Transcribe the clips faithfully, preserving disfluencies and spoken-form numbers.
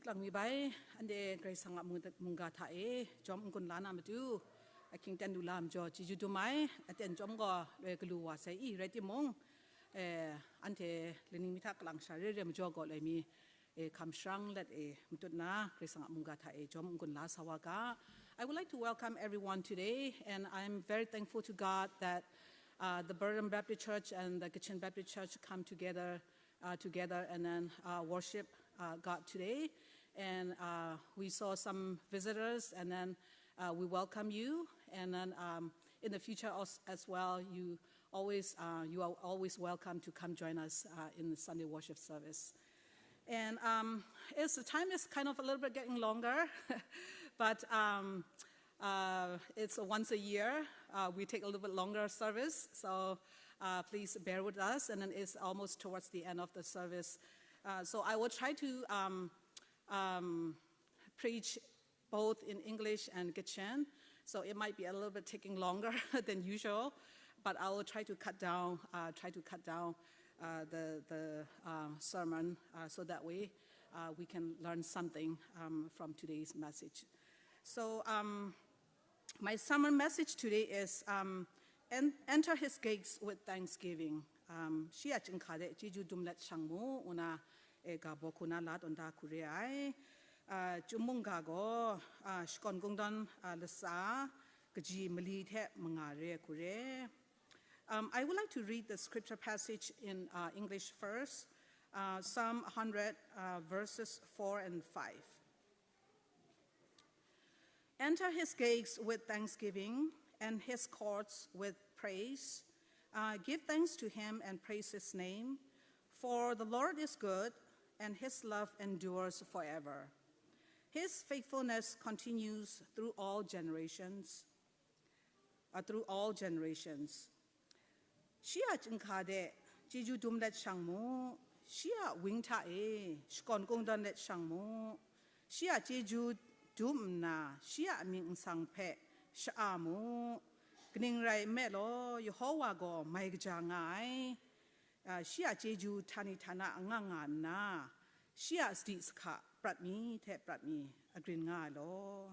Kalang mi bai, anhte Karai Kasang a mung-, mungga hta e jawm n-gun la na matu, ahkying ten du la majaw chyeju dum ai, aten chyawm gaw loi galu wa sai i, rai timung, eh, anhte laning mi hta kalang sha re re majaw gaw loi mi, eh, hkam sharang let e matut na, Karai Kasang a mungga hta e jawm n-gun la sa wa ga. I would like to welcome everyone today, and I'm very thankful to God that, uh, the Burden Baptist Church and the Kachin Baptist Church come together uh, together and then, uh, worship, uh, God today. And, uh, we saw some visitors, and then, uh, we welcome you. And then, um, in the future as, as well, you always, uh, you are always welcome to come join us, uh, in the Sunday worship service. And, um, it's, the time is kind of a little bit getting longer, but, um, uh, it's a once a year. Uh, we take a little bit longer service, so, uh, please bear with us. And then it's almost towards the end of the service. Uh, so I will try to, um, um, preach both in English and Kachin. So it might be a little bit taking longer than usual, but I will try to cut down, uh, try to cut down, uh, the, the, uh, sermon, uh, so that way, uh, we can learn something, um, from today's message. So, um, my sermon message today is, um, en-, enter his gates with thanksgiving. Um, shi a chyinghka de chyeju dum let shang mu, ngu na, e, ga baw hku na la tawn da hku re ai. Uh, Chyum mungga gaw, uh, shakawn kungdawn, uh, latsa, kaji mali hte manga re hku re. Um, I would like to read the scripture passage in, uh, English first, uh, Psalm one hundred, uh, verses four and five. Enter his gates with thanksgiving and his courts with praise. Uh, give thanks to him and praise his name. For the Lord is good, and his love endures forever. His faithfulness continues through all generations, uh, through all generations. Shi a chyinghka de chyeju dum let shang mu, shi a wang hta e shakawn kungdawn let shang mu, shi a chyeju dum nna, shi a mying nsang hpe sha-a mu. Kaning rai nme law, Yehova gaw mai kaja nga ai. Ah, shi a chyeju htani htana nga nga nna, shi a sadi sahka prat mi hte prat mi agrin nga ai law.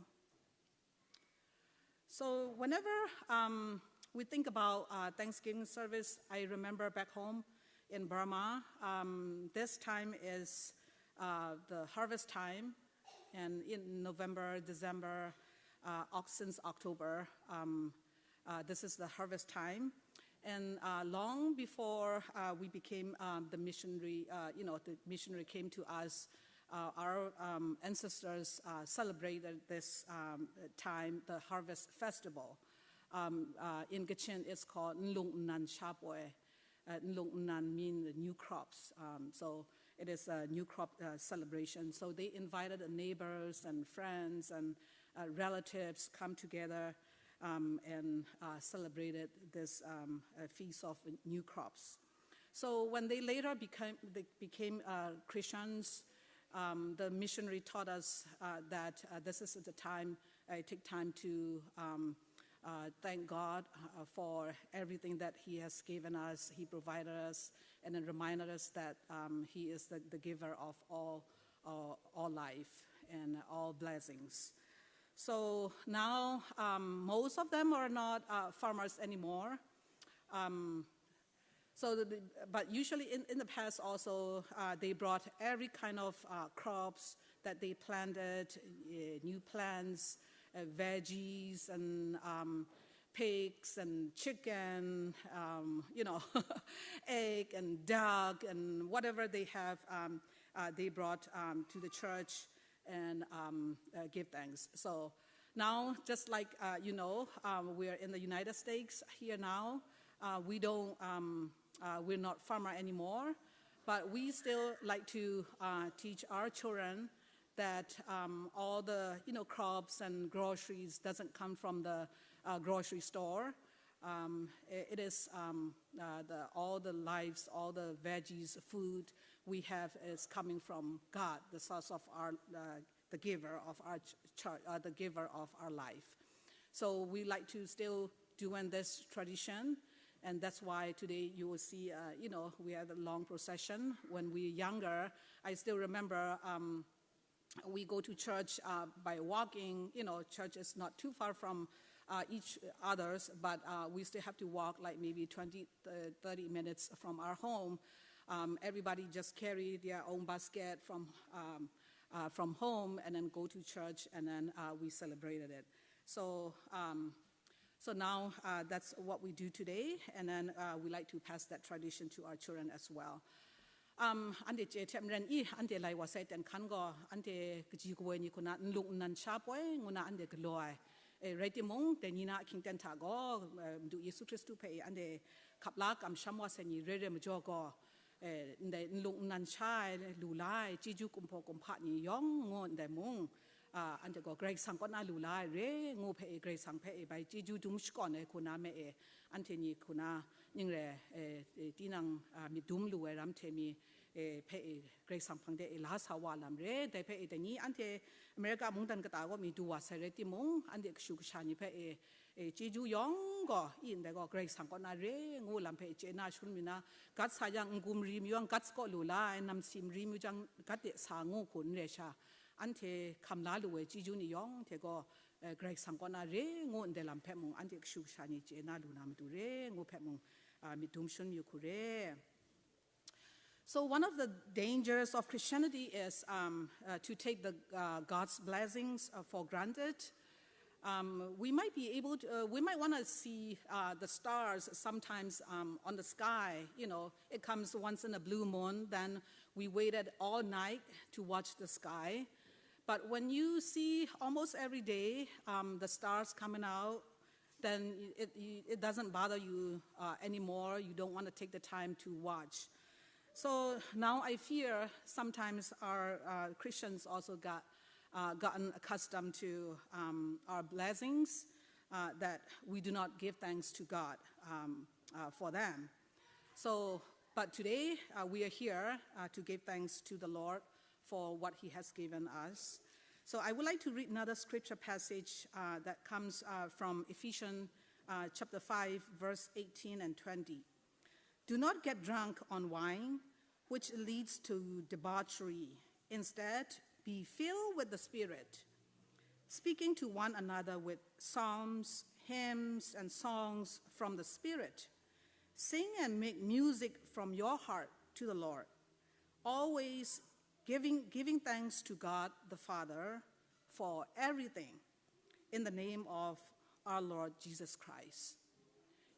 So whenever, um, we think about, uh, Thanksgiving service, I remember back home in Burma, um, this time is, uh, the harvest time, and in November, December, uh, Oc-, since October, um, uh, this is the harvest time. And, uh, long before, uh, we became, um, the missionary, uh, you know, the missionary came to us, uh, our, um, ancestors, uh, celebrated this, um, time, the harvest festival. Um, uh, in Kachin, it's called Nlung Nnan Sha Poi. Uh, Nlung Nnan mean the new crops. Um, so it is a new crop, uh, celebration. So they invited the neighbors and friends and, uh, relatives come together, um, and, uh, celebrated this, um, uh, feast of new crops. So when they later became, they became, uh, Christians, um, the missionary taught us, uh, that, uh, this is the time, I take time to, um, uh, thank God, uh, for everything that He has given us, He provided us, and then reminded us that, um, He is the, the giver of all, uh, all life and all blessings. So now, um, most of them are not, uh, farmers anymore. Um, so, the, the, but usually in, in the past also, uh, they brought every kind of, uh, crops that they planted, uh, new plants, uh, veggies, and, um, pigs and chicken, um, you know, egg and duck and whatever they have, um, uh, they brought, um, to the church and, um, uh, give thanks. So now, just like, uh, you know, um, we are in the United States here now. Uh, we don't, um, uh, we're not farmer anymore, but we still like to, uh, teach our children that, um, all the, you know, crops and groceries doesn't come from the, uh, grocery store. Um, i-, it is, um, uh, the, all the lives, all the veggies, food we have is coming from God, the source of our, uh, the giver of our ch-, church, uh, the giver of our life. So we like to still doing this tradition, and that's why today you will see, uh, you know, we had a long procession. When we were younger, I still remember, um, we go to church uh, by walking. You know, church is not too far from uh, each others, but uh, we still have to walk like maybe twenty, uh, thirty minutes from our home. Um, everybody just carry their own basket from um, uh, from home and then go to church, and then uh, we celebrated it. So um, so now uh, that's what we do today, and then uh, we like to pass that tradition to our children as well. Um, anhte chye hte maren i, anhte lai wa sai ten hkan gaw, anhte kaji kawoi ni hku na nlung nnan sha poi ngu na anhte galaw ai. E, rai timung, dai ni na ahkying ten hta gaw, eh, Madu Yesu Hkristu hpe e anhte hkap la kamsham wa sai ni re re majaw gaw, eh, ndai nlung nnan sha ai, lu la ai, chyeju kumhpaw kumhpa ni yawng ngu ndai mung, ah, anhte gaw Karai Kasang kaw na lu la ai re ngu hpe e, Karai Kasang hpe e, bai chyeju dum shakawn ai hku na me e, anhte ni hku na ning re, eh, eh, tinang, ah, myit dum lu ai ram hte mi, eh, hpe e, Karai Kasang hpang de e, la sa wa lam re, dai hpe e, dai ni anhte America mungdan kata gaw mi du wa sai rai timung, anhte kashu kasha ni hpe e, e, chyeju yawng gaw, i ndai gaw, Karai Kasang kaw na re ngu lam hpe chye na shangun mi na, gat sa yang, n-gu mari mayu yang, gat sa kaw lu la ai, nam si mari mayu jang, gat de sa ngu hku n re sha, anhte hkam la lu ai chyeju ni yawng hte gaw, eh, Karai Kasang kaw na re ngu ndai lam hpe mung, anhte kashu kasha ni chye na lu na matu re ngu hpe mung, ah, myit dum shangun yu hku re. So one of the dangers of Christianity is um, uh, to take the uh, God's blessings uh, for granted. Um, we might be able to, uh, we might want to see uh, the stars sometimes um, on the sky. You know, it comes once in a blue moon, then we waited all night to watch the sky. But when you see almost every day um, the stars coming out, then it, it doesn't bother you uh, anymore. You don't want to take the time to watch. So now I fear sometimes our uh, Christians also got uh, gotten accustomed to um, our blessings uh, that we do not give thanks to God um, uh, for them. So, but today uh, we are here uh, to give thanks to the Lord for what He has given us. So I would like to read another scripture passage uh, that comes uh, from Ephesians uh, chapter five, verse eighteen and twenty. Do not get drunk on wine, which leads to debauchery. Instead, be filled with the Spirit, speaking to one another with psalms, hymns, and songs from the Spirit. Sing and make music from your heart to the Lord, always giving, giving thanks to God the Father for everything in the name of our Lord Jesus Christ.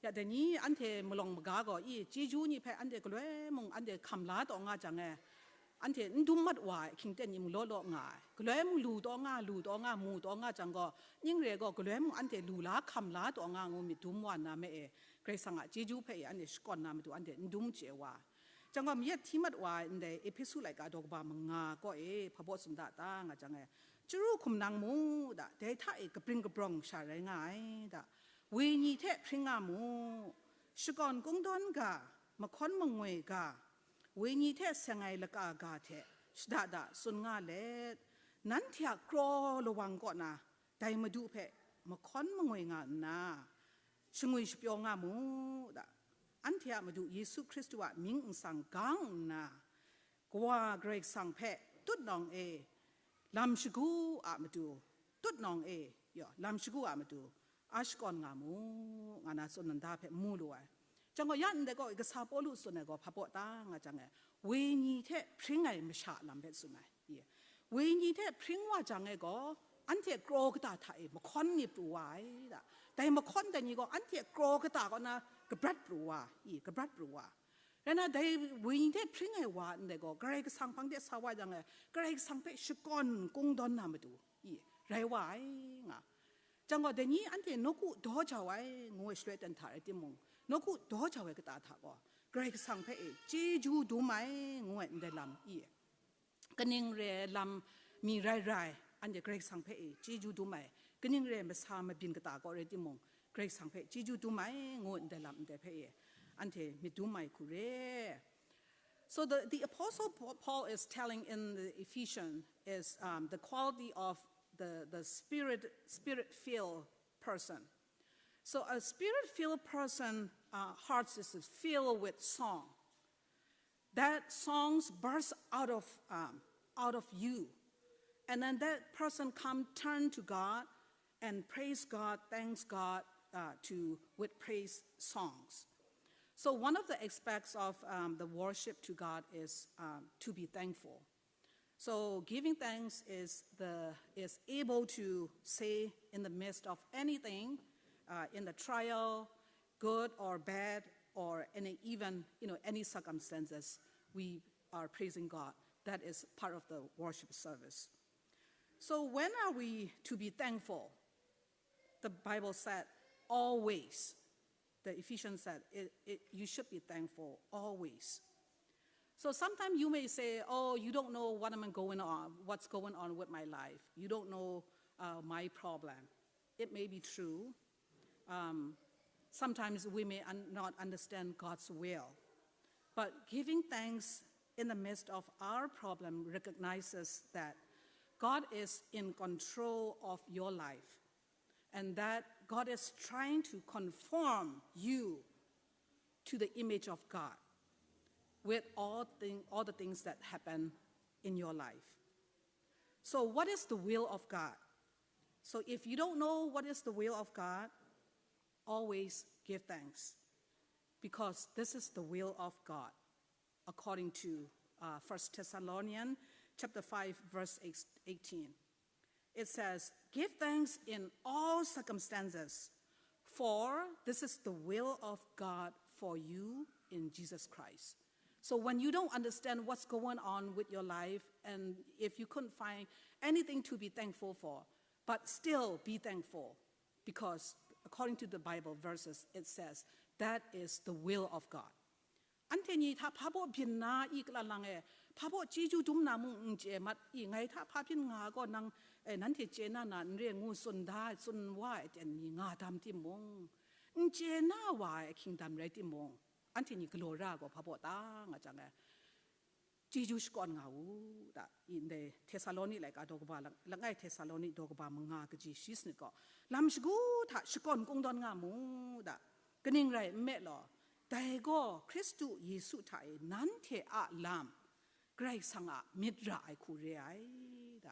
Ya dai ni anhte malawng maga gaw i chyeju ni hpe anhte galoi mung anhte hkam la taw nga jang e, anhte n dum mat wa ai hkying ten ni mung law law nga ai, galoi mung lu taw nga, lu taw nga, mu taw nga jang gaw, ning re gaw galoi mung anhte lu la hkam la taw nga ngu myit dum wa nna me e, Karai Kasang a chyeju hpe i anhte shakawn na matu anhte n dum chye wa ai. Jang gaw, mayat hti mat wa ai ndai Ehpesu laika daw kaba manga kaw e hpa baw tsun da ta nga jang e, chyaru hkum nang mu da, dai hta e kabring kabrawng sha rai nga ai da, wenyi hte hpring nga mu, shakawn kungdawn ga, mahkawn mangoi ga, wenyi hte seng ai laka ga hte shada da tsun nga let, nanhte a kraw lawang kaw na dai Madu hpe mahkawn mangoi nga nna, shangwi shapyaw nga mu da. Anhte a Madu Yesu Hkristu a mying nsang gang nna, Kawa Karai Kasang hpe tutnawng e, lam shagu a matu, tutnawng e, yaw, lam shagu a matu, a shakawn nga mu, nga na tsun nanda hpe mu lu ai. Jang gaw, ya ndai gaw, kasa Pawlu tsun ai gaw, hpa baw ta nga jang e, wenyi hte hpring ai masha lam hpe tsun ai. Ye. Wenyi hte hpring wa jang e gaw, anhte kraw kata hta e mahkawn ni pru wa ai da. Dai mahkawn dai ni gaw, anhte kraw kata kaw na kabrat pru wa, i, kabrat pru wa. Rai na, dai wenyi hte hpring ai wa ndai gaw, Karai Kasang hpang de sa wa jang e, Karai Kasang hpe shakawn kungdawn na matu, i, rai wa ai nga. Jang gaw, dai ni anhte nawku daw jau ai, ngu ai shaloi ten hta rai timung, nawku daw jau ai kata hta gaw, Karai Kasang hpe e chyeju dum ai, ngu ai ndai lam, i, kaning re lam mi rai rai, anhte Karai Kasang hpe e chyeju dum ai, kaning re masa mabyin kata kaw rai timung, Karai Kasang hpe chyeju dum ai, ngu ndai lam ndai hpe e, anhte myit dum ai hku re. So the, the Apostle Pa- Paul is telling in the Ephesians is um, the quality of the, the spirit, spirit-filled person. So a spirit-filled person uh, hearts is filled with song. That songs burst out of, um, out of you. And then that person come turn to God and praise God, thanks God uh, to with praise songs. So one of the aspects of um, the worship to God is um, to be thankful. So giving thanks is the is able to say in the midst of anything, uh, in the trial, good or bad, or any even you know any circumstances, we are praising God. That is part of the worship service. So when are we to be thankful? The Bible said always. The Ephesians said it, it, you should be thankful always. So sometimes you may say, "Oh, you don't know what I'm going on, what's going on with my life. You don't know uh, my problem." It may be true. Um, sometimes we may un- not understand God's will. But giving thanks in the midst of our problem recognizes that God is in control of your life and that God is trying to conform you to the image of God with all, thing, all the things that happen in your life. So, what is the will of God? So, if you don't know what is the will of God, always give thanks, because this is the will of God, according to uh, First Thessalonians chapter five, verse eighteen. It says, "Give thanks in all circumstances, for this is the will of God for you in Jesus Christ." So when you don't understand what's going on with your life, and if you couldn't find anything to be thankful for, but still be thankful, because according to the Bible verses, it says that is the will of God. Anhte ni hta hpa baw byin na i kala lang e, hpa baw chyeju dum na mung n chye mat i, ngai hta hpa byin nga gaw nang, eh, nanhte chye na na n re ngu tsun da, tsun wa ai ten ni nga dam timung, n chye na wa ai ahkying dam rai timung, anhte ni galaw ra gaw hpa baw ta nga jang e, chyeju shakawn nga u, da, i ndai Thessaloni laika daw kaba lang, langai Thessaloni daw kaba manga kaji shi sanit gaw, lam shagu hta shakawn kungdawn nga mu, da, kaning rai nme law, dai gaw Hkristu Yesu hta e nanhte a lam Karai Kasang a myit ra ai hku re ai, da.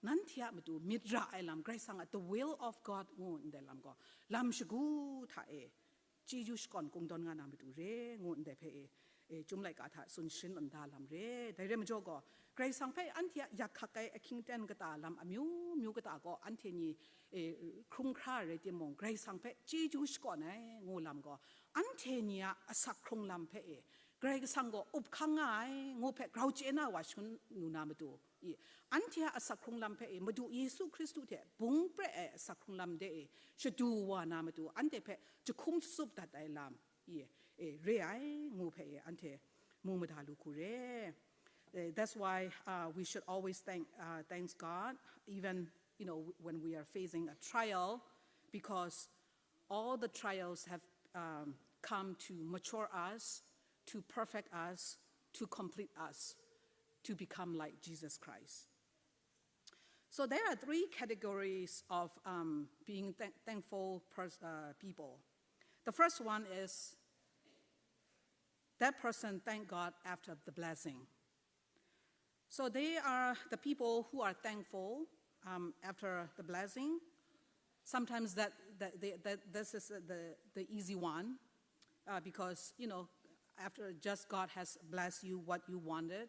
Nanhte a matu myit ra ai lam, Karai Kasang a the will of God ngu ndai lam gaw, lam shagu hta e chyeju shakawn kungdawn nga na matu re ngu ndai hpe e, e, Chyum laika hta tsun sharin lawm da lam re. Dai re majaw gaw, Karai Kasang hpe anhte a yak hkak ai ahkying ten kata lam amyu myu kata gaw anhte ni, e, hkrung hkra rai timung, Karai Kasang hpe chyeju shakawn ai ngu lam gaw, anhte ni a asak hkrung lam hpe e, Karai Kasang gaw up hkang nga ai ngu hpe grau chye na wa shangun lu na matu, i, anhte a asak hkrung lam hpe e, Madu Yesu Hkristu hte bung pre ai asak hkrung lam de e, shadu wa na matu, anhte hpe jahkum tsup dat ai lam, i, e, re ai ngu hpe e, anhte mu mada lu hku re. Eh, that's why uh, we should always thank uh, thanks God, even you know when we are facing a trial, because all the trials have um, come to mature us, to perfect us, to complete us, to become like Jesus Christ. So there are three categories of um, being th- thankful pers- uh, people. The first one is that person thank God after the blessing. So they are the people who are thankful um, after the blessing. Sometimes that, that, they, that this is the, the easy one uh, because, you know, after just God has blessed you what you wanted,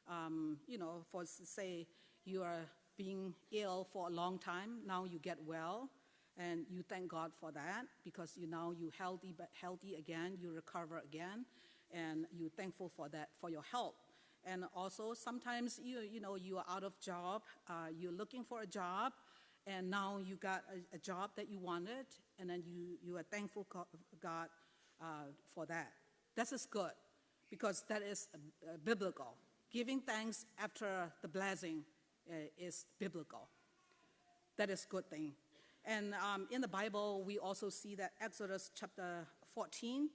um, you know, for say you are being ill for a long time, now you get well, and you thank God for that because you now you healthy, but healthy again, you recover again, and you're thankful for that, for your health. And also sometimes you you know you are out of job, uh, you're looking for a job, and now you got a, a job that you wanted, and then you you are thankful God uh, for that. This is good because that is uh, biblical. Giving thanks after the blessing uh, is biblical. That is good thing. And um, in the Bible, we also see that Exodus chapter fourteen,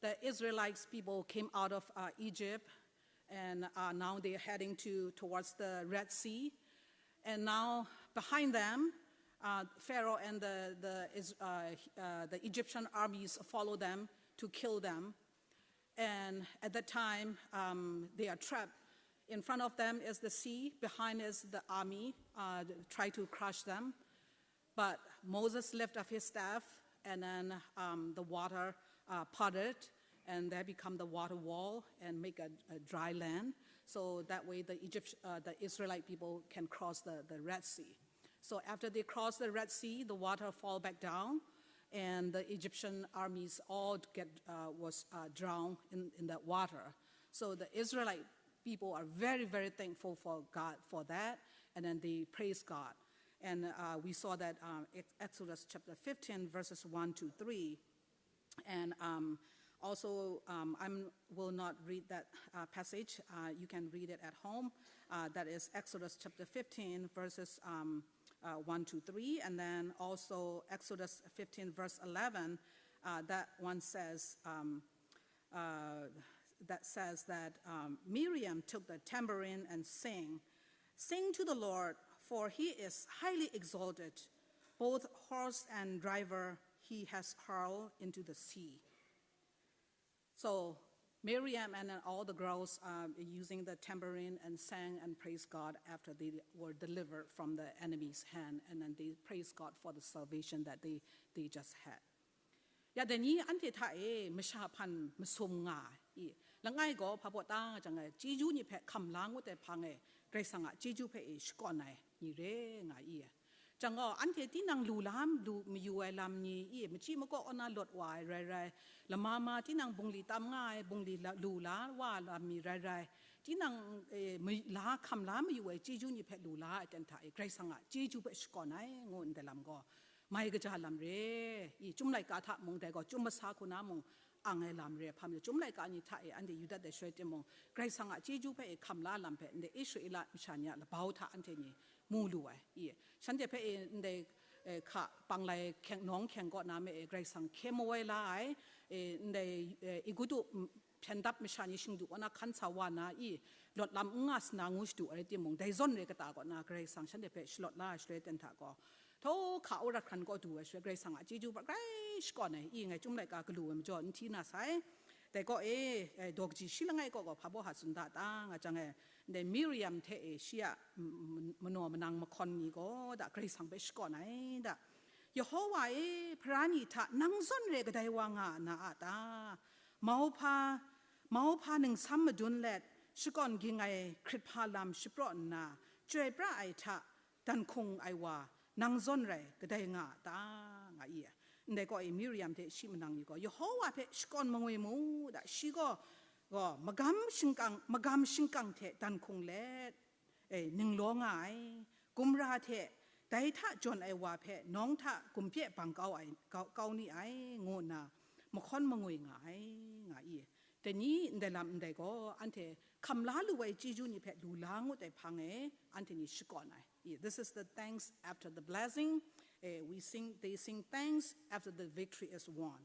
the Israelites people came out of uh, Egypt, and uh, now they're heading to towards the Red Sea. And now behind them, uh, Pharaoh and the the, uh, uh, the Egyptian armies follow them to kill them. And at that time, um, they are trapped In front of them is the sea, behind is the army, uh, try to crush them. But Moses lifted up his staff, and then um, the water uh, parted, and they become the water wall and make a, a dry land. So that way, the Egypt, uh, the Israelite people can cross the, the Red Sea. So after they cross the Red Sea, the water fall back down, and the Egyptian armies all get uh, was uh, drowned in, in that water. So the Israelite people are very, very thankful for God for that, and then they praise God. And uh, we saw that um, Exodus chapter fifteen, verses one to three. And um, also, um, I will not read that uh, passage. Uh, you can read it at home. Uh, that is Exodus chapter fifteen, verses um, uh, one to three, and then also Exodus fifteen, verse eleven. Uh, that one says, um, uh, that says that um, Miriam took the tambourine and sang, "Sing to the Lord, for he is highly exalted. Both horse and driver he has hurled into the sea." So Miriam and then all the girls um, using the tambourine and sang and praise God after they were delivered from the enemy's hand, and then they praise God for the salvation that they, they just had. Ya dai ni anhte hta e masha hpan masum nga ai. Langai gaw hpa baw ta nga jang ai, chyeju ni hpe hkam la ngut ai hpang e, Karai Kasang a chyeju hpe e shakawn ai ni re nga i. Jang gaw, anhte tinang lu la lu mayu ai lam ni i, machyi makaw kaw na lawt wa ai rai rai, lama ma tinang bungli tam nga ai, bungli la- lu la wa lam mi rai rai, tinang eh, ma- la hkam la mayu ai chyeju ni hpe lu la ai ten hta e, Karai Kasang a chyeju hpe shakawn ai, ngu ndai lam gaw, mai kaja lam re i, Chyum laika hta mung dai gaw, Chyum masa hku na mung ang ai lam re, hpa majaw, Chyum laika ni hta e anhte yu dat ai shaloi timung, Karai Kasang a chyeju hpe e hkam la lam hpe, ndai Israela masha ni a labau hta anhte ni mu lu ai i, shanhte hpe e ndai eh, hka panglai hkyeng, nawng hkyeng kaw na me e, Karai Kasang hkye mawai la ai, eh, ndai eh, Egutu mm, hpyen dap masha ni shingdu kaw na hkan sa wa na i, lawt lam n nga sa na ngu shadu ai rai timung, dai zawn re kata kaw na Karai Kasang shanhte hpe shalawt la ai shaloi ten hta gaw, htaw hka wora hkran kaw du ai shaloi, Karai Kasang a chyeju hpe grai shakawn ai, i ngai Chyum laika galu ai majaw n hti na sai. Dai kaw e, eh, daw kaji shi langai kaw gaw hpa baw ha tsun da ta nga jang e, ndai Miriam hte e shi a m- m- manaw manang mahkawn ni gaw da Karai Kasang hpe shakawn ai da. Yehowa e, hpara ni hta nang zawn re kadai wa nga na a ta? Mauhpa, mauhpa ningsam madun let, shakawn ging ai hkrit hpa lam shapraw nna, chyoi pra ai hta dan hkung ai wa, nang zawn rai kadai nga a ta? Nga i. Ndai kaw e Miriam hte shi manang ni gaw, Yehowa hpe shakawn mangwi mu da, shi gaw, gaw magam shingkang, magam shingkang hte dan hkung let, e, ninglaw nga ai, gumra hte dai hta jawn ai wa hpe nawng hta gumhpye bang kau ai, kau, kau ni ai, ngu nna mahkawn mangwi nga ai, nga i. Dai ni ndai lam ndai gaw, anhte hkam la lu ai chyeju ni hpe lu la ngut ai hpang e, anhte ni shakawn ai. I, this is the thanks after the blessing. Eh, we sing, they sing thanks after the victory is won.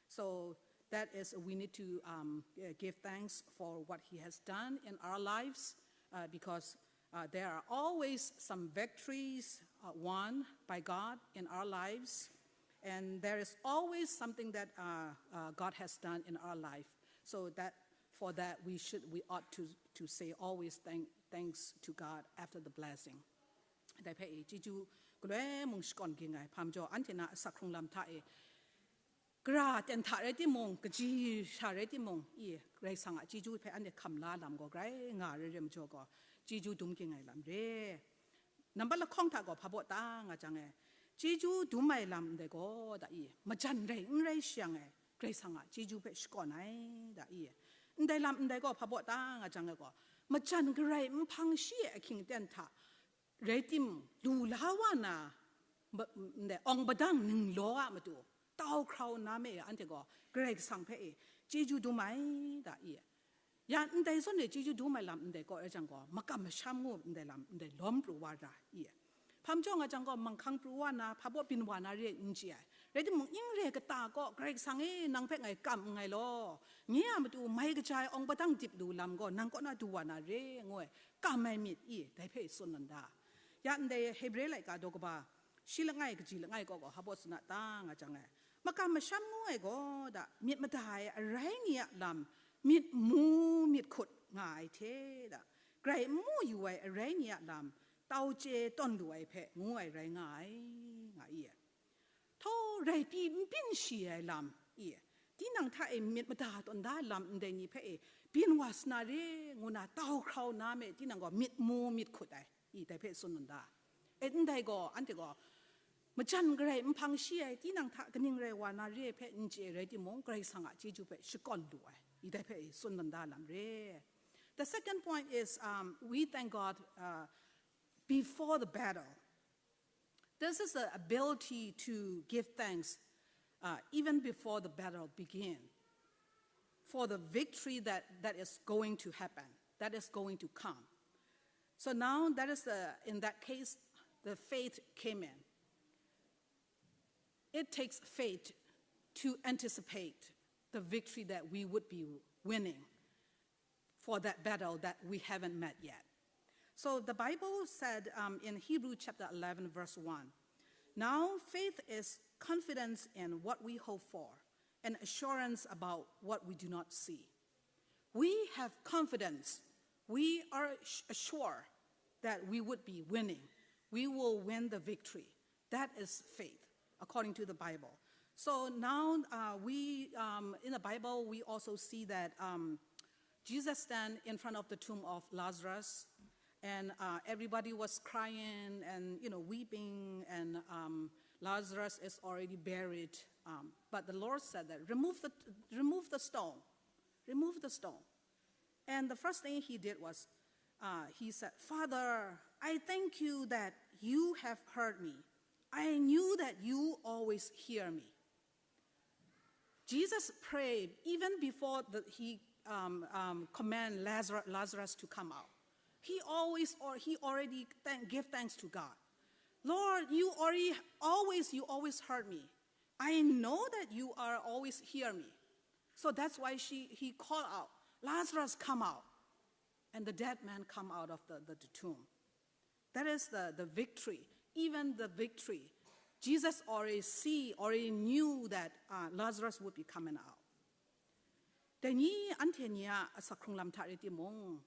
So that is, we need to um, uh, give thanks for what he has done in our lives, uh, because uh, there are always some victories uh, won by God in our lives. And there is always something that uh, uh, God has done in our life. So that for that we should, we ought to, to say always thank, thanks to God after the blessing. Dai hpe i chyeju galoi mung shakawn ging ai, hpa majaw anhte na asak hkrung lam hta e, gara ten hta rai timung, kaji sha rai timung, i Karai Kasang a chyeju hpe anhte hkam la lam gaw grai nga ai re re majaw gaw, chyeju dum ging ai lam re. Nambat lahkawng hta gaw hpa baw ta nga jang e, chyeju dum ai lam ndai gaw da i, majan rai n rai shang e, Karai Kasang a chyeju hpe shakawn ai da i. Ndai lam ndai gaw hpa baw ta nga jang e gaw, majan garai nhpang shi e ahkying aten hta rai tim, lu la wa na, ba- ndai awng padang ninglaw a matu, tau hkrau nna me e anhte gaw Karai Kasang hpe e chyeju dum ai da i. Ya ndai zawn e chyeju dum ai lam ndai kaw rai jang gaw, makam masham ngu ndai lam ndai lawm pru wa ra i. Hpa majaw nga jang gaw, manghkang pru wa na, hpa baw byin wa na re n chye ai. Rai timung, n re kata kaw, Karai Kasang e, nang hpe ngai kam nngai law, nye a matu mai kaja ai awng padang dip lu lam gaw, nang kaw na du wa na re, ngu ai, kam ai myit i, dai hpe tsun nan da. Ya ndai Hebre laika daw kaba shi langai kaji langai kaw gaw, hpa baw tsun a ta nga jang e, makam masham ngu ai gaw da, myit mada ai arai ni a lam, myit mu myit hkut nga ai hte da, grai n mu yu ai arai ni a lam, tau chye tawn lu ai hpe ngu ai rai nga ai, nga i. Htaw rai pyi n byin shi ai lam i, tinang hta e myit mada tawn da lam ndai ni hpe e byin wa sa na re, ngu na tau hkrau na me, tinang gaw myit mu myit hkut ai, i dai hpe tsun nda. E ndai gaw, anhte gaw majan garai nhpang shi ai, tinang hta kaning rai wa na re hpe n chye rai timung, Karai Kasang a chyeju hpe shakawn lu ai, i dai hpe e tsun nda lam re. The second point is, um, we thank God, uh, before the battle. This is the ability to give thanks, uh, even before the battle begin, for the victory that, that is going to happen, that is going to come. So now that is the, in that case, the faith came in. It takes faith to anticipate the victory that we would be winning for that battle that we haven't met yet. So the Bible said, um, in Hebrew chapter eleven, verse one, "Now faith is confidence in what we hope for and assurance about what we do not see." We have confidence. We are assured that we would be winning. We will win the victory. That is faith, according to the Bible. So now, uh, we, um, in the Bible, we also see that, um, Jesus stand in front of the tomb of Lazarus, and, uh, everybody was crying and, you know, weeping, and, um, Lazarus is already buried. Um, but the Lord said that, "Remove the, remove the stone. Remove the stone." And the first thing he did was, uh, he said, "Father, I thank you that you have heard me. I knew that you always hear me." Jesus prayed even before the, he, um, um, command Lazarus, Lazarus to come out. He always, or he already thank, give thanks to God. "Lord, you already, always, you always heard me. I know that you are always hear me." So that's why she, he called out, "Lazarus, come out." And the dead man come out of the, the, the tomb. That is the, the victory. Even the victory. Jesus already see, already knew that, uh, Lazarus would be coming out. Dai ni anhte ni a asak hkrung lam hta rai timung,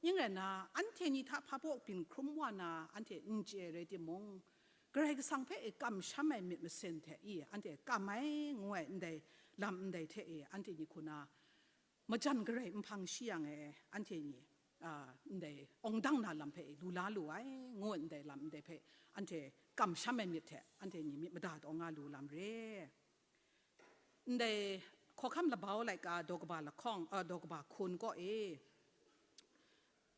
ning rai nna, anhte ni hta hpa baw byin hkrum wa na anhte n chye rai timung, Karai Kasang hpe e kamsham ai myit masin hte i anhte kam ai ngu ai ndai lam ndai hte e anhte ni hku na majan garai nhpang shi yang e anhte ni, a, ndai awng dang na lam hpe lu la lu ai, ngu ndai lam ndai hpe anhte kamsham ai myit hte anhte ni myit mada taw nga lu lam re. Ndai hkawhkam labau laika daw kaba lahkawng, a, daw kaba hkun kaw e,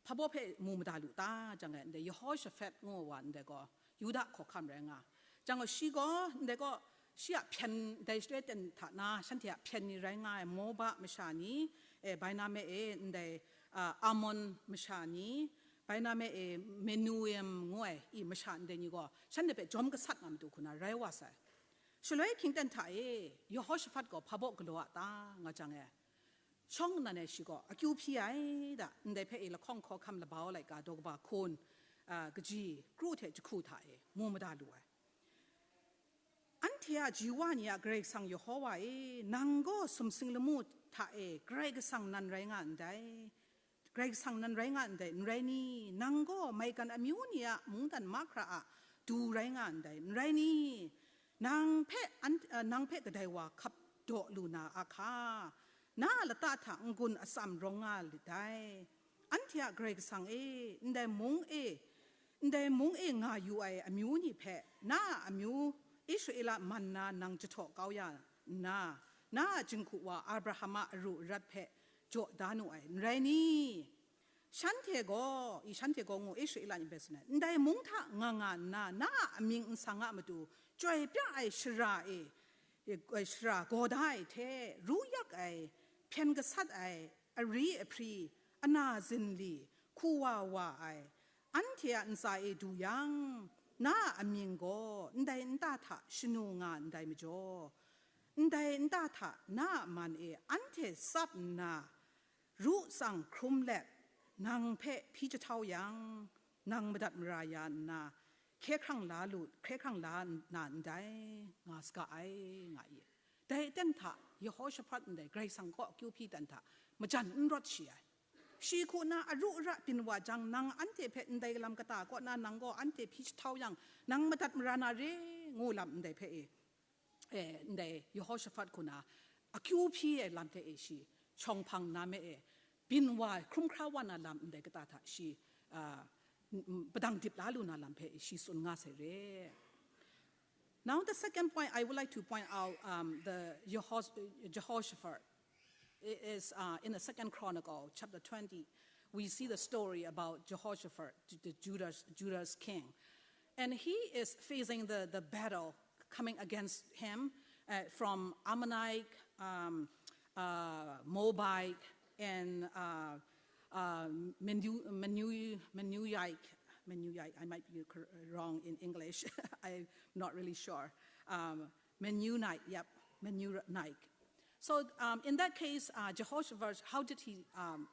hpa baw hpe mu mada lu ta jang e, ndai Yehoshaphat ngu wa ndai gaw Yuda hkawhkam rai nga. Jang gaw shi gaw ndai gaw shi a hpyen, dai shaloi ten hta na shanhte a hpyen ni rai nga ai Moba masha ni, e, bai na me e ndai, a, Amon masha ni, bai na me e Menuim ngu ai i masha ndai ni gaw shanhte hpe jawm gasat nga matu hku na rai wa sai. Shaloi hkying ten hta e Yehoshaphat gaw hpa baw galaw a ta nga jang e, shawng nnan e shi gaw akyu hpyi ai da, ndai hpe e lahkawng hkawhkam labau laika daw kaba hkun, a, kaji kru hte jahku hta e mu mada lu ai. Anhte a ji wa ni a Karai Kasang Yehowa e, nang gaw sumsing lamu hta e Karai Kasang nan rai nga ndai. Karai Kasang nan rai nga ndai, n rai ni? Nang gaw maigan amyu ni a mungdan mahkra a du rai nga ndai, n rai ni? Nang hpe, an, a, nang hpe kadai wa hkap daw lu na a hka, na a lata hta n-gun atsam rawng nga lit dai. Anhte a Karai Kasang e, ndai mung e, ndai mung e nga yu ai amyu ni hpe, na a amyu Israela man na nang jahtaw kau ya nna, na a jinghku wa Abraham a aru arat hpe jaw da nu ai, n rai ni? Shanhte gaw, i shanhte gaw ngu Israela ni hpe tsun ai, ndai mung hta nga nga nna, na a amying nsang a matu chyoi pra ai shara e, e, shara gaw da ai hte, ru yak ai, hpyen gasat ai, ari ahpri, ana zinli, hku wa wa ai, anhte a ntsa e du yang, na a amying gaw ndai nta hta shanu nga ndai majaw, ndai nta hta na a man e anhte tsap nna, ru tsang hkrum let, nang hpe hpyi jahtau yang, nang madat mara ya nna, hkye hkrang la lu, hkye hkrang la na ndai, nga saga ai, nga i. Dai aten hta Yehoshaphat ndai Karai Kasang kaw akyu hpyi dan hta majan n rawt shi ai. Shi hku na aru ara byin wa jang, nang anhte hpe ndai lam kata kaw na nang gaw anhte hpyi jahtau yang, nang madat mara na re, ngu lam ndai hpe e, e, ndai Yehoshaphat hku na akyu hpyi ai lam hte e shi shawng hpang nna me e, byin wa, hkrum hkra wa na lam ndai kata hta shi, a, n-, n-, padang dip la lu na lam hpe e shi tsun nga sai re. Now, the second point I would like to point out, um, the Yehos-, Jehoshaphat. It is, uh, in the Second Chronicle, chapter twenty. We see the story about Jehoshaphat, the Judah's, Judah's king. And he is facing the, the battle coming against him, uh, from Ammonite, um, uh, Moabite, and, uh, uh, Menu-, Menu-, Menuite. Menuite, I might be cor-, wrong in English. I'm not really sure. Um, Mennonite, yep, Mennonite. So, um, in that case, uh, Jehoshaphat, how did he, um,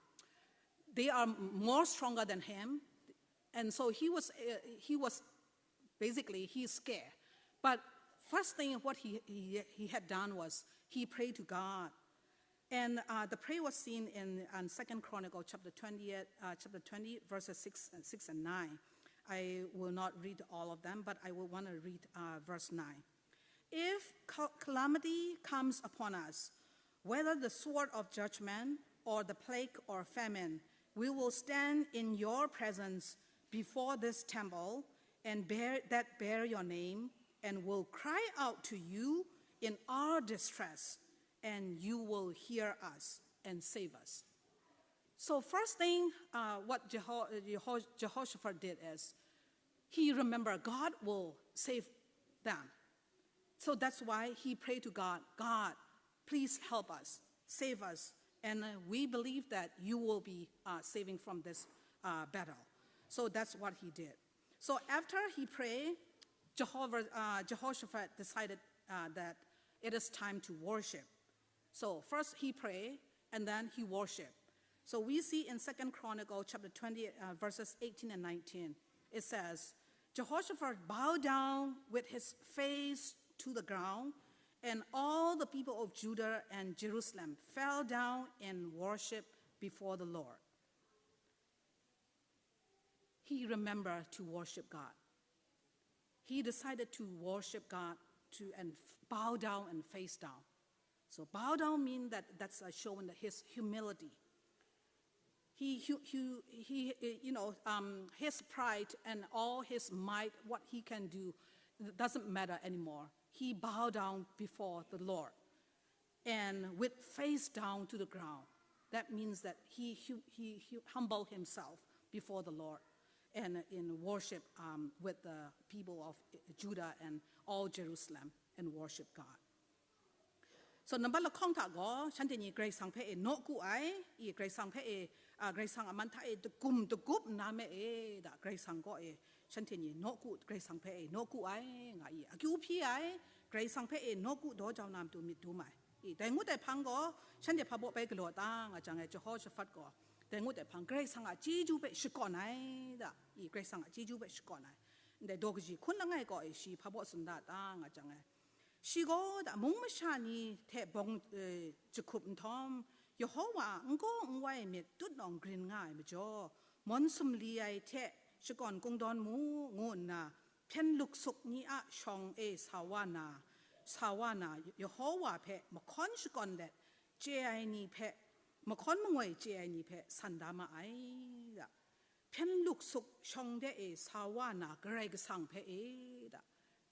they are more stronger than him. And so he was, uh, he was, basically, he's scared. But first thing what he, he, he had done was he prayed to God. And, uh, the prayer was seen in, in Second Chronicle chapter twenty, uh, chapter twenty, verses six and, six and nine. I will not read all of them, but I will wanna read, uh, verse nine. If ca-, calamity comes upon us, whether the sword of judgment or the plague or famine, we will stand in your presence before this temple and bear, that bear your name, and will cry out to you in our distress, and you will hear us and save us. So first thing, uh, what Jeho-, Jeho-, Jehoshaphat did is he remembered God will save them. So that's why he prayed to God, "God, please help us, save us, and, uh, we believe that you will be, uh, saving from this, uh, battle." So that's what he did. So after he prayed, Jehovah, uh, Jehoshaphat decided, uh, that it is time to worship. So first he prayed, and then he worshiped. So we see in Second Chronicle chapter twenty, uh, verses eighteen and nineteen, it says, "Jehoshaphat bowed down with his face to the ground, and all the people of Judah and Jerusalem fell down and worshiped before the Lord." He remembered to worship God. He decided to worship God to, and f-, bow down and face down. So bow down means that that's a showing that his humility. He, he, he, he, you know, um, his pride and all his might, what he can do, doesn't matter anymore. He bowed down before the Lord and with face down to the ground. That means that he, he, he, he humbled himself before the Lord and in worship, um, with the people of Judah and all Jerusalem and worship God. So, nambat lahkawng hta gaw, shanhte ni Karai Kasang hpe e nawku ai, i Karai Kasang hpe e, a, Karai Kasang a man hta e dagum dagup nna me e, da Karai Kasang gaw e, shanhte ni nawku, Karai Kasang hpe e nawku ai, nga i, akyu hpyi ai, Karai Kasang hpe e nawku daw jau na matu myit dum ai. I, dai ngut ai hpang gaw, shanhte hpa baw bai galaw ta, nga jang e, Jehoshaphat gaw, dai ngut ai hpang, Karai Kasang a chyeju hpe shakawn ai, da, i, Karai Kasang a chyeju hpe shakawn ai. Ndai daw kaji hkun langai gaw e, shi hpa baw tsun da ta, nga jang e, shi gaw da mung masha ni hte bawng, eh, jahkup nhtawm, Yehowa a n gaw n wai myit tutnawng grin nga ai majaw, mawn sumli ai hte shakawn kungdawn mu, ngu nna, hpyen luksuk ni a shawng e sa wa na, sa wa na, Yehowa hpe mahkawn shakawn let chye ai ni hpe, mahkawn mangoi chye ai ni hpe san da ma ai, da. Hpyen luksuk shawng de e sa wa na Karai Kasang hpe e, da.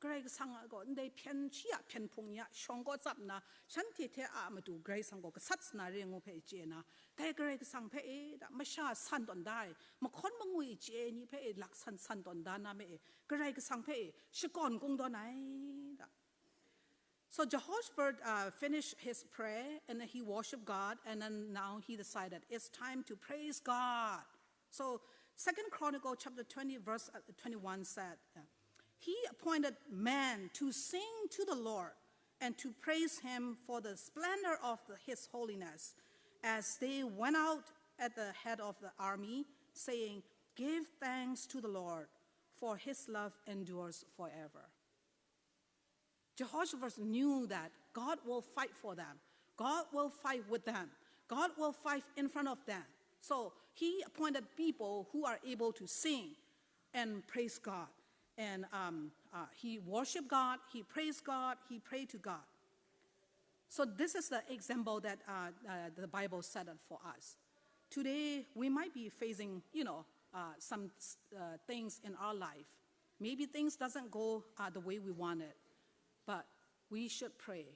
Karai Kasang a gaw ndai hpyen, shi a hpyen hpung ni a shawng kaw tsap nna, shanhte hte a matu Karai Kasang gaw gasat sa na re ngu hpe chye na, dai Karai Kasang hpe e, da, masha san tawn da ai, mahkawn mangoi chye ai ni hpe e, laksan san tawn da na me e, Karai Kasang hpe e, shakawn kungdawn ai, da. So Jehoshaphat, uh, finished his prayer and then he worshiped God, and then now he decided it's time to praise God. So Second Chronicle chapter twenty, verse, uh, twenty-one said, uh, "He appointed men to sing to the Lord and to praise him for the splendor of the, his holiness, as they went out at the head of the army, saying, 'Give thanks to the Lord, for his love endures forever.'" Jehoshaphat knew that God will fight for them. God will fight with them. God will fight in front of them. So he appointed people who are able to sing and praise God. And um, uh, he worshiped God, he praised God, he prayed to God. So this is the example that uh, uh, the Bible set up for us. Today, we might be facing, you know, uh, some uh, things in our life. Maybe things doesn't go uh, the way we want it, but we should pray.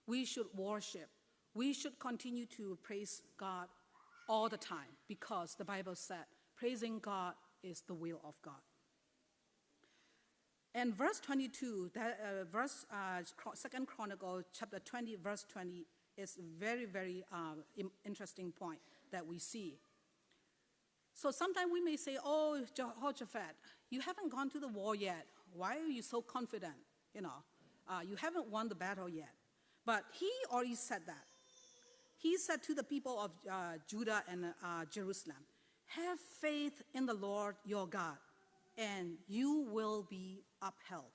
We should worship. We should continue to praise God all the time because the Bible said praising God is the will of God. And verse twenty-two, that uh, verse uh, Chro- Second Chronicle chapter twenty, verse twenty is very, very uh, im- interesting point that we see. So sometimes we may say, "Oh, Jehoshaphat, you haven't gone to the war yet. Why are you so confident? You know, uh, you haven't won the battle yet." But he already said that. He said to the people of uh, Judah and uh, Jerusalem, "Have faith in the Lord your God, and you will be upheld.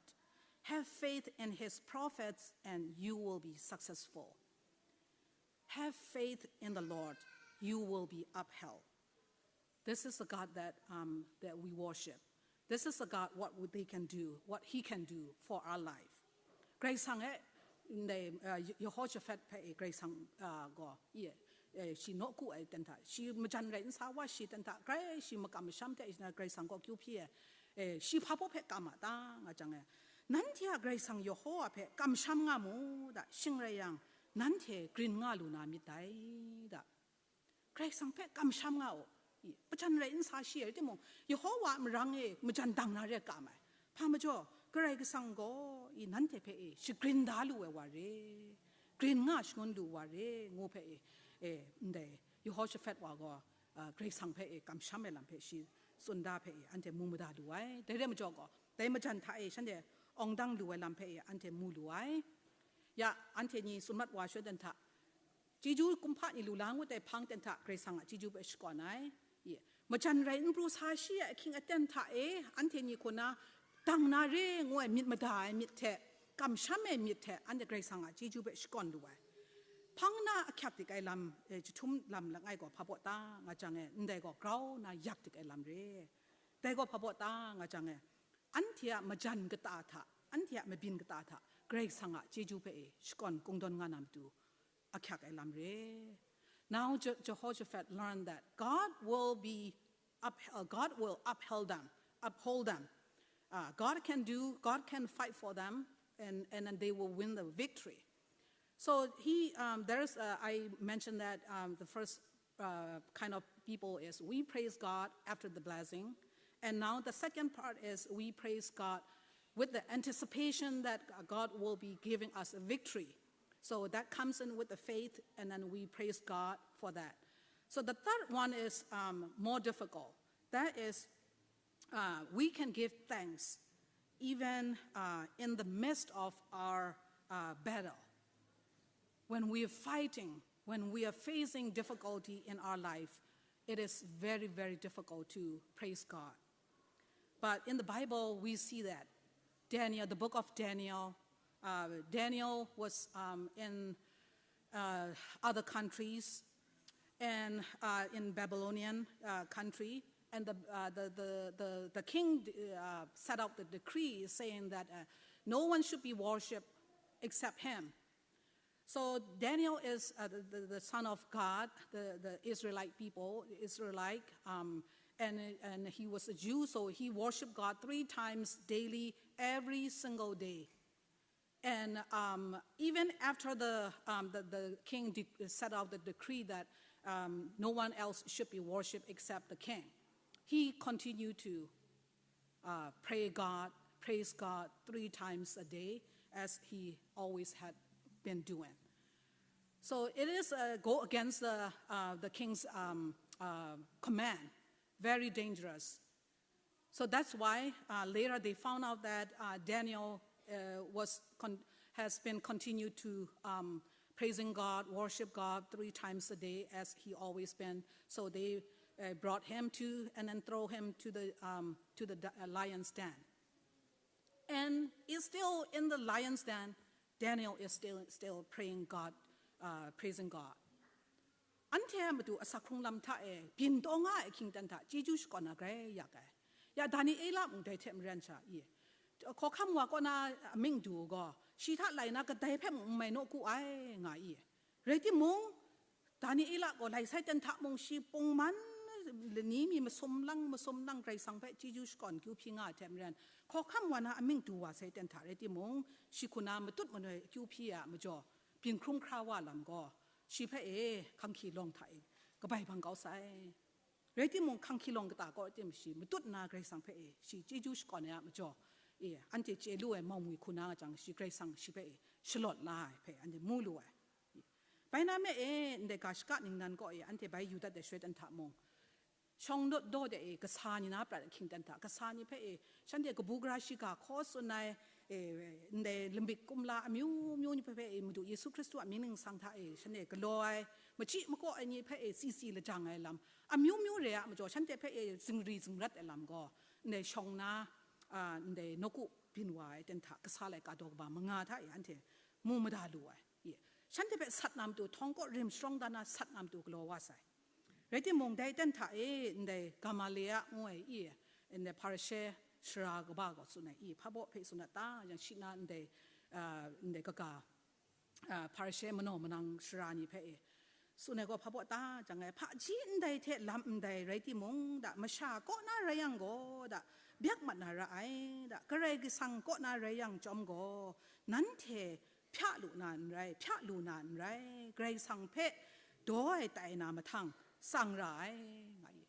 Have faith in his prophets, and you will be successful. Have faith in the Lord, you will be upheld." This is the God that, um, that we worship. This is the God, what would they can do, what he can do for our life. Karai Kasang e, ndai, uh, Ye- Yehoshaphat hpe e Karai Kasang uh, gaw, ye, eh, shi nawku ai ten hta, shi majan rai nsa wa shi ten hta, grai shi makam masham hte shi na Karai Kasang gaw kyu hpyi ai, eh, shi hpa baw hpe kam a ta nga jang e, nanhte a Karai Kasang Yehowa hpe kamsham nga mu da, shing rai yang, nanhte grin nga lu na myit dai da. Karai Kasang hpe kamsham nga u. I, majan rai nsa shi ai timung, Yehowa a marang e majan dang na re kam ai. Hpa majaw, Karai Kasang gaw i nanhte hpe e shagrin da lu ai wa re, grin nga shangun lu wa re, ngu hpe e, e, ndai Yehoshaphat wa gaw, a, Karai Kasang hpe e kamsham ai lam hpe shi tsun da hpe e anhte mu mada lu ai. Dai re majaw gaw, dai majan hta e shanhte awng dang lu ai lam hpe e anhte mu lu ai. Ya, anhte ni tsun mat wa shadawn hta, chyeju kumhpa ni lu la ngut ai hpang ten hta Karai Kasang a chyeju hpe shakawn ai. Ye. Majan rai n pru sa shi ai ahkying aten hta e, anhte ni hku na dang na re ngu ai myit mada ai myit hte, kamsham ai myit hte, anhte Karai Kasang a chyeju hpe shakawn lu ai. Hpang na ahkyak dik ai lam, eh, jahtum lam langai gaw hpa baw ta nga jang e, ndai gaw grau na yak dik ai lam re. Dai gaw hpa baw ta nga jang e, anhte a majan kata hta, anhte a mabyin kata hta, Karai Kasang a chyeju hpe e shakawn kungdawn nga na matu, ahkyak ai lam re. Now Je- Jehoshaphat learned that God will be up, uh, God will upheld them, uphold them. Uh, God can do, God can fight for them, and, and then they will win the victory. So he, um, there's, uh, I mentioned that um, the first uh, kind of people is we praise God after the blessing. And now the second part is we praise God with the anticipation that God will be giving us a victory. So that comes in with the faith, and then we praise God for that. So the third one is um, more difficult. That is, uh, we can give thanks even uh, in the midst of our uh, battle. When we are fighting, when we are facing difficulty in our life, it is very, very difficult to praise God. But in the Bible, we see that Daniel, the book of Daniel, uh, Daniel was um, in uh, other countries and uh, in Babylonian uh, country. And the, uh, the, the, the, the king uh, set out the decree saying that uh, no one should be worshipped except him. So Daniel is uh, the, the, the son of God, the, the Israelite people, Israelite, um, and, and he was a Jew, so he worshiped God three times daily, every single day. And um, even after the, um, the, the king de- set out the decree that um, no one else should be worshipped except the king, he continued to uh, pray God, praise God three times a day, as he always had been doing. So it is a go against the, uh, the king's um, uh, command. Very dangerous. So that's why uh, later they found out that uh, Daniel uh, was con- has been continued to um, praising God, worship God three times a day as he always been. So they uh, brought him to and then throw him to the um, to the uh, lion's den. And is still in the lion's den. Daniel is still still praying God, uh, praising God. Anhte a matu asak hkrung lam hta e byin taw nga ai ahkying ten hta chyeju shakawn na grai yak ai. Ya Daniela mung dai hte maren sha i, hkawhkam wa kaw na amying du gaw, shi hta lai na kadai hpe mung n mai nawku ai, nga i. Rai timung, Daniela gaw lai sai ten hta mung shi pungman lani mi masum lang masum lang Karai Kasang hpe chyeju shakawn kyu hpyi nga ai hte maren, hkawhkam wa na amying du wa sai ten hta rai timung, shi hku na matut manoi akyu hpyi ai a majaw, byin hkrum hkra wa lam gaw, shi hpe e hkanghki lawng hta e kabai bang kau sai. Rai timung, hkanghki lawng kata kaw tim shi matut nna Karai Kasang hpe e shi chyeju shakawn ai a majaw, e, anhte chye lu ai mawng mi hku na nga jang, shi Karai Kasang shi hpe e shalawt la ai hpe anhte mu lu ai. Bai na me e, ndai ga shaka ningnan kaw e anhte bai yu dat ai shaloi ten hta mung, shawng daw daw de e kasa ni na prat ahkying ten hta, kasa ni hpe e shanhte kabu gara shiga hkaw tsun ai, e, ndai lambik kumla amyu myu ni hpe hpe e Madu Yesu Hkristu a mying ningsang hta e shanhte galaw ai, machyi makaw ai ni hpe e tsitsi lajang ai lam, amyu myu re a majaw, shanhte hpe e zingri zingrat ai lam gaw, ndai shawng na, a, ndai nawku byin wa ai ten hta, kasa laika daw kaba manga hta e anhte mu mada lu ai. I, shanhte hpe sat na matu, htawng kaw rim sharawng dan na sat na matu galaw wa sai. Rai timung, dai ten hta e ndai Gamalia ngu ai i, ndai Hparishe sara kaba gaw tsun ai i, hpa baw hpe tsun dat ta, yang shi na ndai, a, ndai kaga, a, Hparishe manaw manang sara ni hpe e, tsun ai gaw hpa baw ta jang ai, hpaji ndai hte lam ndai rai timung, da, masha kaw na rai yang gaw, da, byak mat na ra ai, da, Karai Kasang kaw na rai yang chyawm gaw, nanhte hpya lu na n rai, hpya lu na n rai, Karai Kasang hpe daw ai tai na mahtang tsang ra ai, nga i.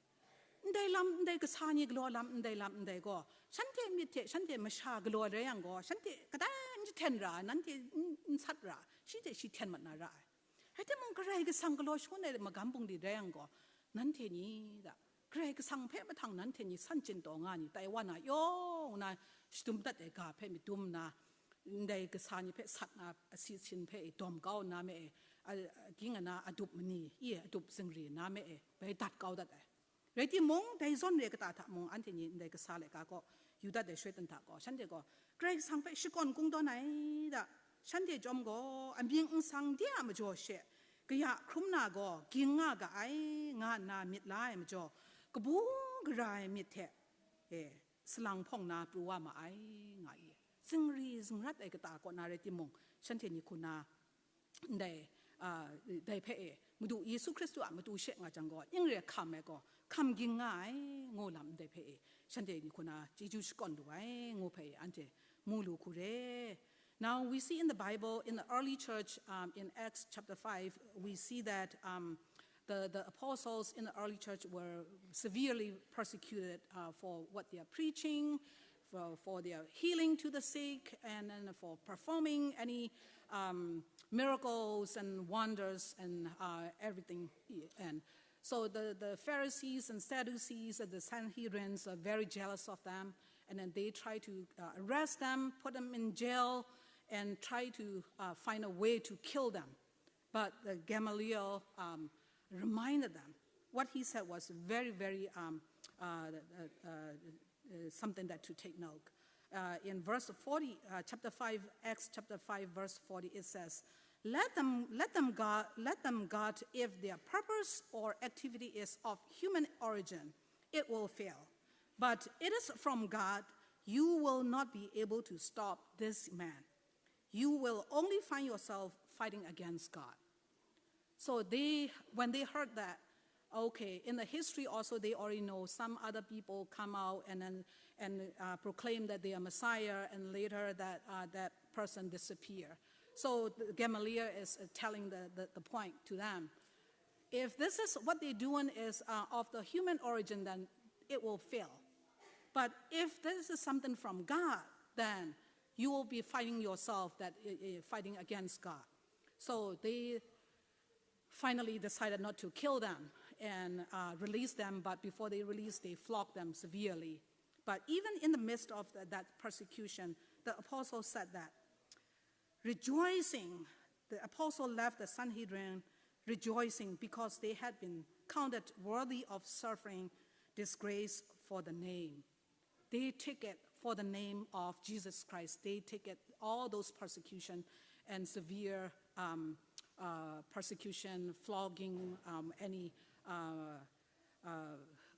Ndai lam, ndai kasa ni galaw lam, ndai lam, ndai gaw, shanhte myit hte shanhte masha galaw rai yang gaw, shanhte kadai n jahten ra, nanhte n, n sat ra, shi hte shi hten mat na ra ai. Rai timung, Karai Kasang galaw shangun ai magam bungli rai yang gaw, nanhte ni da, Karai Kasang hpe mahtang nanhte ni san chyin taw nga ni, tai wa na yawng na shadum dat ai ga hpe madum nna, ndai kasa ni hpe sat na, asi sin hpe e dawm kau nna me e, a, ging ana adup mani, i adup zingri nna me e, bai dat kau dat ai. Rai timung, dai zawn re kata hta mung anhte ni ndai kasa laika kaw yu dat ai shaloi ten hta gaw, shanhte gaw Karai Kasang hpe shakawn kungdawn ai da, shanhte chyawm gaw amying nsang de a majaw she kaya hkrum na gaw ging nga ga ai, nga nna myit la ai majaw, kabu gara ai myit hte, e, salang hpawng na pru wa ma ai, nga i. Zingri zingrat ai kata kaw na rai timung, shanhte ni hku na ndai, a, dai hpe e, Madu Yesu Hkristu a matu she nga jang gaw, ning re hkam ai gaw, hkam ging nga ai, ngu lam ndai hpe e, shanhte ni hku na chyeju shakawn lu ai, ngu hpe e, anhte mu lu hku re. Now, we see in the Bible, in the early church, um, in Acts chapter five, we see that, um, the, the apostles in the early church were severely persecuted, uh, for what they are preaching, for, for their healing to the sick, and then for performing any, um, miracles and wonders and, uh, everything. And so the, the Pharisees and Sadducees and the Sanhedrins are very jealous of them, and then they try to, uh, arrest them, put them in jail, and try to, uh, find a way to kill them. But the Gamaliel, um, reminded them. What he said was very, very, um, uh, uh, uh, uh, something that to take note. Uh, in verse forty, uh, chapter five, Acts chapter five, verse forty, it says, "Let them, let them God, let them God, if their purpose or activity is of human origin, it will fail. But it is from God, you will not be able to stop this man. You will only find yourself fighting against God." So they, when they heard that, okay, in the history also they already know some other people come out and then, and, uh, proclaim that they are Messiah, and later that, uh, that person disappear. So the, Gamaliel is, uh, telling the, the, the point to them. If this is what they're doing is, uh, of the human origin, then it will fail. But if this is something from God, then you will be fighting yourself, that, uh, uh, fighting against God. So they finally decided not to kill them and, uh, release them, but before they released, they flogged them severely. But even in the midst of the, that persecution, the apostle said that, rejoicing, the apostle left the Sanhedrin rejoicing because they had been counted worthy of suffering disgrace for the name. They take it for the name of Jesus Christ. They take it, all those persecution and severe, um, uh, persecution, flogging, um, any uh, uh,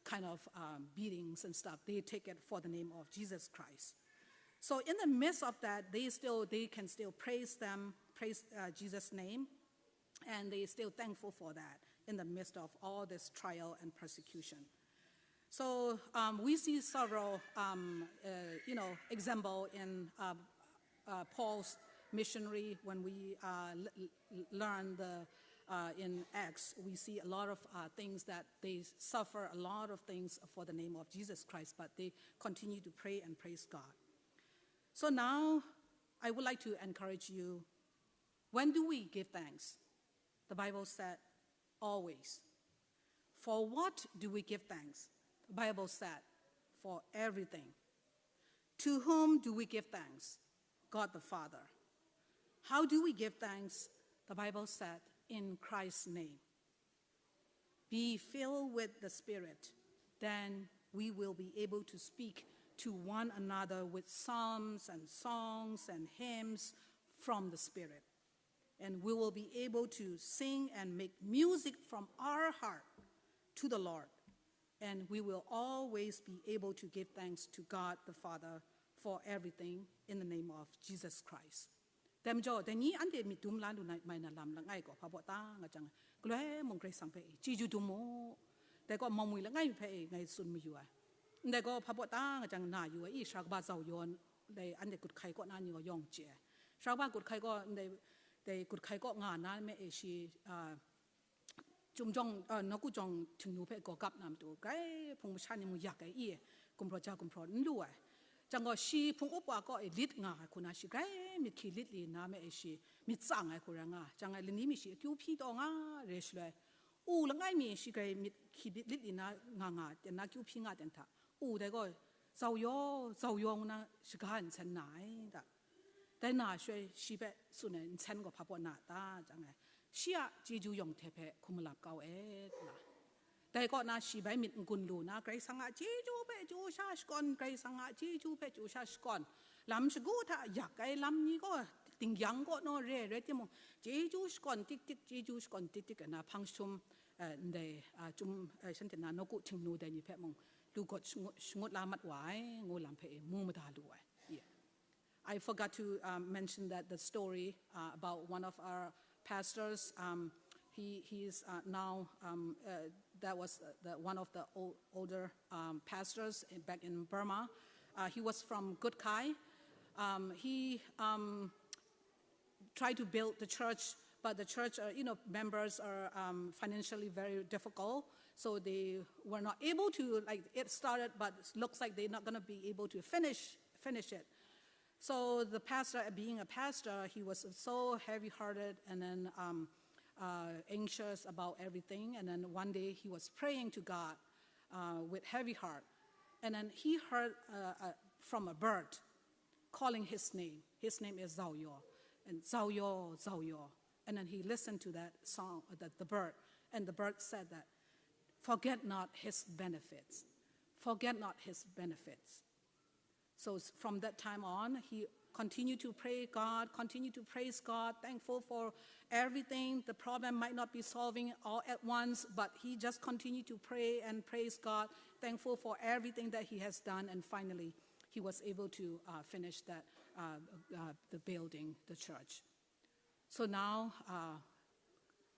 kind of um, beatings and stuff. They take it for the name of Jesus Christ. So in the midst of that, they still they can still praise them, praise uh, Jesus' name, and they still thankful for that in the midst of all this trial and persecution. So um, we see several, um, uh, you know, example in uh, uh, Paul's missionary. When we uh, l- l- learn the uh, in Acts, we see a lot of uh, things that they suffer a lot of things for the name of Jesus Christ, but they continue to pray and praise God. So now, I would like to encourage you. When do we give thanks? The Bible said, always. For what do we give thanks? The Bible said, for everything. To whom do we give thanks? God the Father. How do we give thanks? The Bible said, in Christ's name. Be filled with the Spirit, then we will be able to speak to one another with psalms and songs and hymns from the Spirit. And we will be able to sing and make music from our heart to the Lord. And we will always be able to give thanks to God the Father for everything in the name of Jesus Christ. Dai majaw, dai ni anhte myit dum la lu na mai na lam langai gaw, hpa baw ta nga jang, galoi mung Karai Kasang hpe e, chyeju dum mu. Dai gaw, mamwi langai mi hpe e, ngai tsun mayu ai. Ndai gaw, hpa baw ta nga jang, na yu ai, i, sara kaba zau yaw, dai anhte gut hkai kaw na ni gaw yawng chye ai. Sara kaba gut hkai kaw, ndai, dai gut hkai kaw nga na me e shi, a, Chyum jawng, uh, nawku jawng Htingnu hpe gaw gap na matu, grai hpung masha ni mung yak ai i, gumhpraw ja gumhpraw n lu ai. Jang gaw, shi hpung up wa kaw e lit nga ai hku na, shi grai myit hkyi lit li na me e shi myit tsang ai hku rai nga. Jang ai lani mi shi akyu hpyi taw nga re shaloi, u langai mi shi grai myit hkyi lit li na nga nga ten na, akyu hpyi nga ten hta, u dai gaw, zau yaw, zau yaw ngu na shaga nsen na ai da. Dai na shaloi shi hpe tsun ai nsen gaw hpa baw na ta, jang ai, shi a chyeju yawng hte hpe hkum malap kau e, nga. Dai kaw na shi bai myit n-gun lu na, Karai Kasang a chyeju hpe chyu sha shakawn, Karai Kasang a chyeju hpe chyu sha shakawn, lam shagu hta yak ai lam ni gaw, dingyang kaw naw re ai rai timung, chyeju shakawn tik tik, chyeju shakawn tik tik ai na hpang jahtum, eh, ndai, ah, Chyum, eh, shanhte na nawku Htingnu dai ni hpe mung lu gawt shangut, shangut la mat wa ai, ngu lam hpe e mu mada lu ai. Yeah. I forgot to um, mention that the story uh, about one of our pastors. Um, he he's uh, now um, uh, that was uh, the, one of the old, older um, pastors in, back in Burma. Uh, he was from Gutkai. Um, he um, tried to build the church, but the church, uh, you know, members are um, financially very difficult, so they were not able to. Like, it started, but looks like they're not going to be able to finish finish it. So the pastor, being a pastor, he was so heavy-hearted and then um, uh, anxious about everything. And then one day he was praying to God uh, with heavy heart. And then he heard uh, uh, from a bird calling his name. His name is Zhao Yo. And Zhao Yo, Zhao Yo. And then he listened to that song, uh, the, the bird. And the bird said that, "Forget not his benefits. Forget not his benefits." So from that time on, he continued to pray God, continued to praise God, thankful for everything. The problem might not be solving all at once, but he just continued to pray and praise God, thankful for everything that he has done. And finally, he was able to uh, finish that, uh, uh, the building, the church. So now, uh,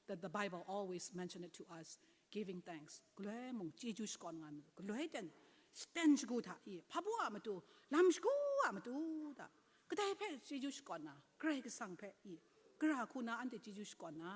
that the Bible always mention it to us, giving thanks. Galoi mung chyeju shakawn nga mi, galoi ten, ten shagu hta i, hpa baw a matu, lam shagu a matu ta, kadai hpe chyeju shakawn na, Karai Kasang hpe i, gara hku na anhte chyeju shakawn na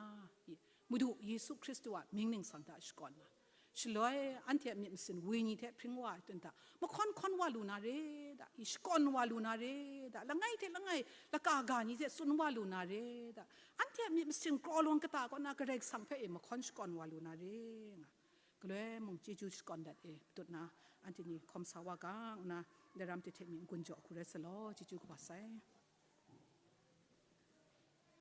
i, Madu Yesu Hkristu a mying ningsang hta shakawn na, shaloi anhte a myit masin wenyi hte hpring wa ai tun hta, mahkawn hkawn wa lu na re da, i shakawn wa lu na re da, langai hte langai laka ga ni hte tsun wa lu na re da, anhte a myit masin kraw lawn kata kaw na Karai Kasang hpe e mahkawn shakawn wa lu na re nga. Galoi mung chyeju shakawn dat e matut na, anhte ni hkawm sa wa ga, ngu na, daram hte hte mi n-gun jaw hku rai sa law, chyeju kaba sai.